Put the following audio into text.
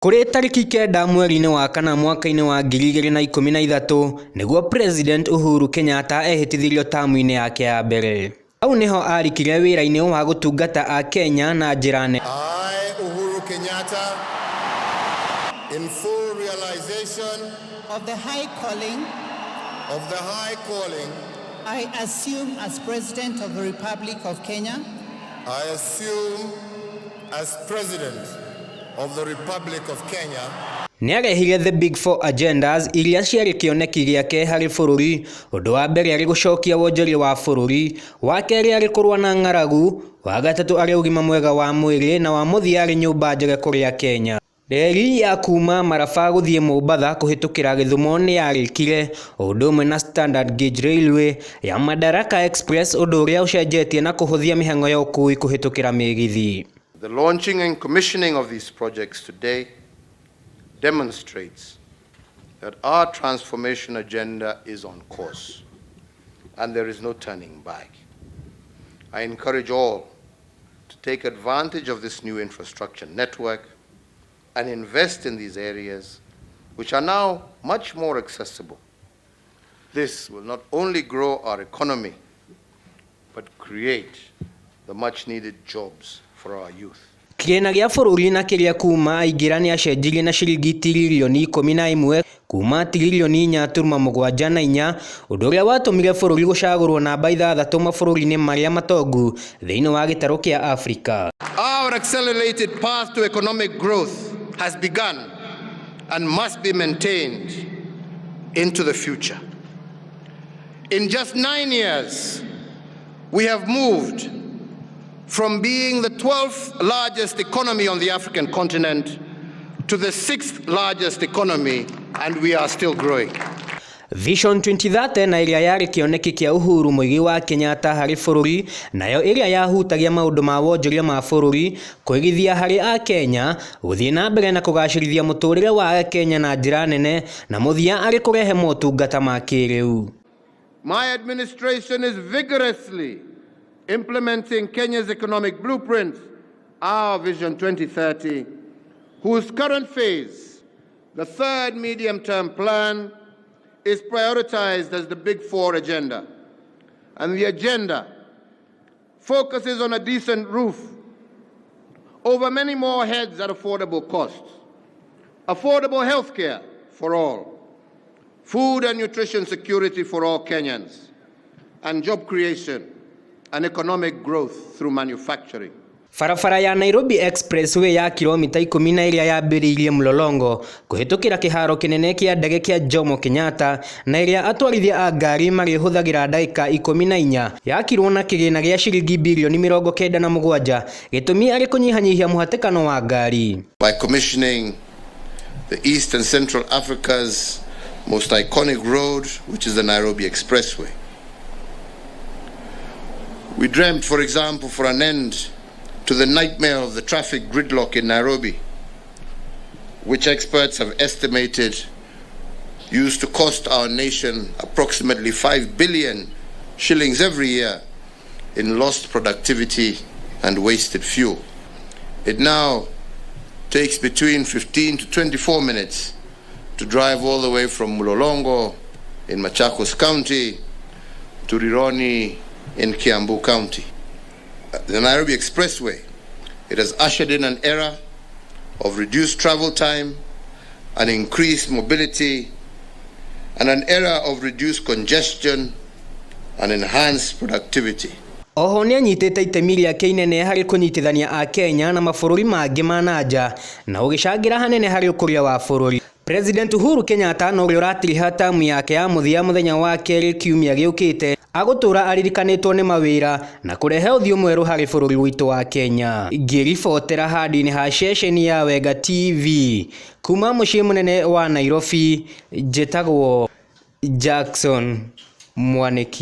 Kũrĩ tarĩki 9 mweri-inĩ wa kana mwaka-inĩ wa 2013 nĩguo President Uhuru Kenyatta ehĩtithirio tamu-inĩ yake ya mbere. Hau nĩho arikire wĩra-inĩ wa gũtungata akenya na njĩra nene. I, Uhuru Kenyatta, in full realization of the high calling of the high calling I assume as President of the Republic of Kenya, I assume as President of the Republic of Kenya, Nĩarehire The Big Four Agendas iria ciarĩ kĩoneki gĩake harĩ bũrũri. Ũndũ wa mbere arĩ gũcokia wonjoria wa bũrũri, wa kerĩ arĩ kũrũa na ng'aragu, wa gatatũ arĩ ũgima mwega wa mwĩrĩ na wa mũthia arĩ nyũmba njega kũrĩ akenya. Reri ya kuma Maraba gũthiĩ Mombatha kũhĩtũkĩra Gĩthumo nĩyarĩkire, o ũndũ ũmwe na Standard Gauge Railway ya Madaraka Express, ũndũ ũrĩa ũcenjetie na kũhũthia mĩhang'o ya ũkuui kũhĩtũkĩra mĩgithi. The launching and commissioning of these projects today demonstrates that our transformation agenda is on course and there is no turning back. I encourage all to take advantage of this new infrastructure network and invest in these areas, which are now much more accessible. This will not only grow our economy, but create the much needed jobs for our youth. Kĩgĩna gĩa bũrũri na kĩrĩa kuma aingĩra nĩacenjirie na ciringi tiririoni 11 kuma tiririoni 4.74, ũndũ ũrĩa watũmire bũrũri gũcagũrwo namba 6 mabũrũri-inĩ marĩa matongu thĩinĩ wa gĩtarũ kĩa Afrika. Our accelerated path to economic growth has begun and must be maintained into the future. In just 9 years, we have moved from being the 12th largest economy on the African continent to the sixth largest economy, and we are still growing. Vision 2030 na ĩrĩa yarĩ kĩoneki kĩa Uhuru Muigai wa Kenyatta harĩ bũrũri, nayo ĩrĩa yahutagia maũndũ ma wonjoria ma bũrũri, kũigithia harĩ akenya, gũthiĩ na mbere na kũgacĩrithia mũtũrĩre wa akenya na njĩra nene, na mũthia arĩ kũrehe motungata ma kĩrĩu. My administration is vigorously implementing Kenya's economic blueprint, our Vision 2030, whose current phase, the third medium term plan, is prioritized as the Big Four agenda. And the agenda focuses on a decent roof over many more heads at affordable costs, affordable health care for all, food and nutrition security for all Kenyans, and job creation and economic growth through manufacturing. Barabara ya Nairobi Expressway ya kilomita 10 na ĩrĩa yambĩrĩirie Mlolongo kũhĩtũkĩra kĩharo kĩnene kĩa ndege kĩa Jomo Kenyatta na ĩrĩa atwarithia a ngari marĩhũthagĩra ndagĩka 14 yakirwo na kĩgĩna gĩa ciringi birioni 97, gĩtũmi arĩ kũnyihanyihia mũhatĩkano wa ngari. By commissioning the East and Central Africa's most iconic road, which is the Nairobi Expressway. We dreamt, for example, for an end to the nightmare of the traffic gridlock in Nairobi, which experts have estimated used to cost our nation approximately 5 billion shillings every year in lost productivity and wasted fuel. It now takes between 15 to 24 minutes to drive all the way from Mlolongo in Machakos County to Rironi in Kiambu County. The Nairobi Expressway, it has ushered in an era of reduced travel time and increased mobility and an era of reduced congestion and enhanced productivity. Oho nĩanyitĩte itemi rĩake inene harĩ kũnyitithania akenya na mabũrũri mangĩ ma na nja na ũgĩcangĩra hanene harĩ ũkũria wa bũrũri. President Uhuru Kenyatta na ũrĩa ũratiriha tamu yake ya mũthia mũthenya wa kerĩ kiumia gĩũkĩte agũtũra aririkanĩtwo nĩ mawĩra na kũrehe ũthiũ mwerũ harĩ bũrũri witũ wa Kenya. Ngĩribotera handũ-inĩ ha ceceni ya Wenga TV kuma mũciĩ mũnene wa Nairobi, njĩtagwo Jackson Mwaniki.